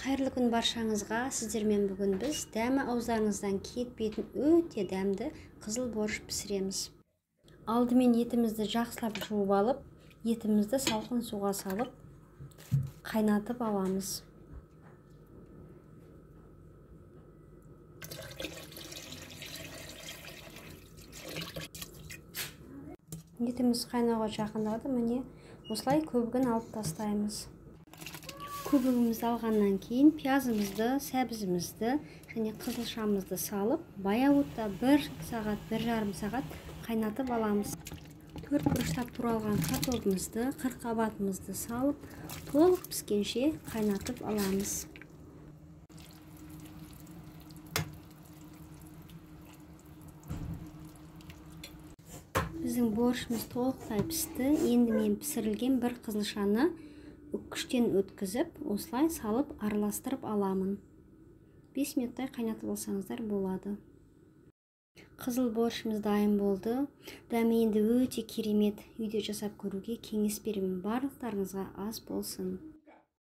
Қайырлы күн баршаңызға. Сіздермен бүгін біз дәмі ауыздарыңыздан кетпейтін өте дәмді қызыл борщ пісіреміз. Алдымен етімізді жақсылап жуып алып, етімізді салқын суға салып қайнатып аламыз. Етіміз қайнауға жақындады, міне осылай көбігін алып тастаймыз. Көбігімізді алғаннан кейін пиязымызды, сәбізімізді және қызылшамызды салып, баяу отта 1 сағат, 1,5 сағат қайнатып аламыз. 4 бұрыштап туралған картопымызды, қырыққабатымызды салып, толық піскенше қайнатып аламыз. Біздің борщымыз толықтай пісті. Енді мен пісірілген бір қызылшаны үккіштен өткізіп, осылай салып араластырып аламын. 5 минуттай қайнатып алсаңыздар болады. Қызыл борщымыз дайын болды. Дәмі енді өте керемет. Үйде жасап көруге кеңес беремін. Барлықтарыңызға ас болсын.